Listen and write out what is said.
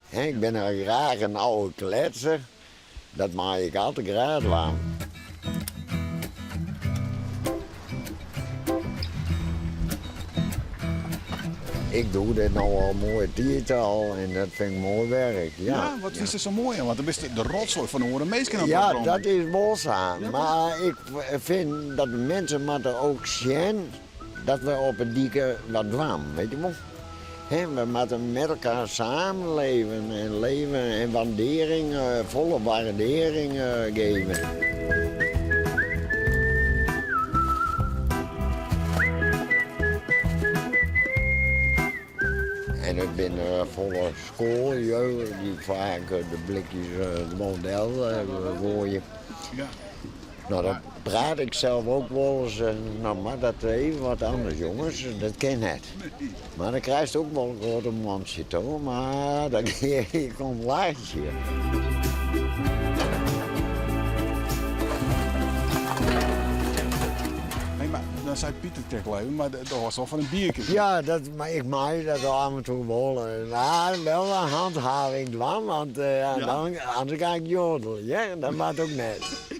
Ik bin graach in oude kletser. Dat mei ik al te graach dwaan. Ik doe dit no al moaie tiid al en dat fyn ik moai werk, ja. Ja, wat fynst der sa moai oan? Want dan bist de rotsoai fan oare minsken oan it Ja, opromjen. dat is wol sa. Mar ik fyn dat de mensen moatte ook sjen dat we op 'e dyk wat dwaan, weet je wol. Hè, we moatte met elkaar samenleven en leven en waardering, volle waardering geven. En it binne folle skoaljeugd dy't faak de blikjes gewoan del goaie. No, dat praat ik sels ook wolris. No moat dat even wat anders, jonges. Dat kin net. Mar dan krijst ook wol in grutte mantsje toch, mar dan gean ik om lachtsje. Nee, mar dan sei Pieter krekt al even, mar do hâldst wol fan in bierke. Ja, dat, mar ik mei dat ôf en toe wol. Mar wel in handhaving dwaan, want dan, anders ga ik jodelje. Dat moat ook net.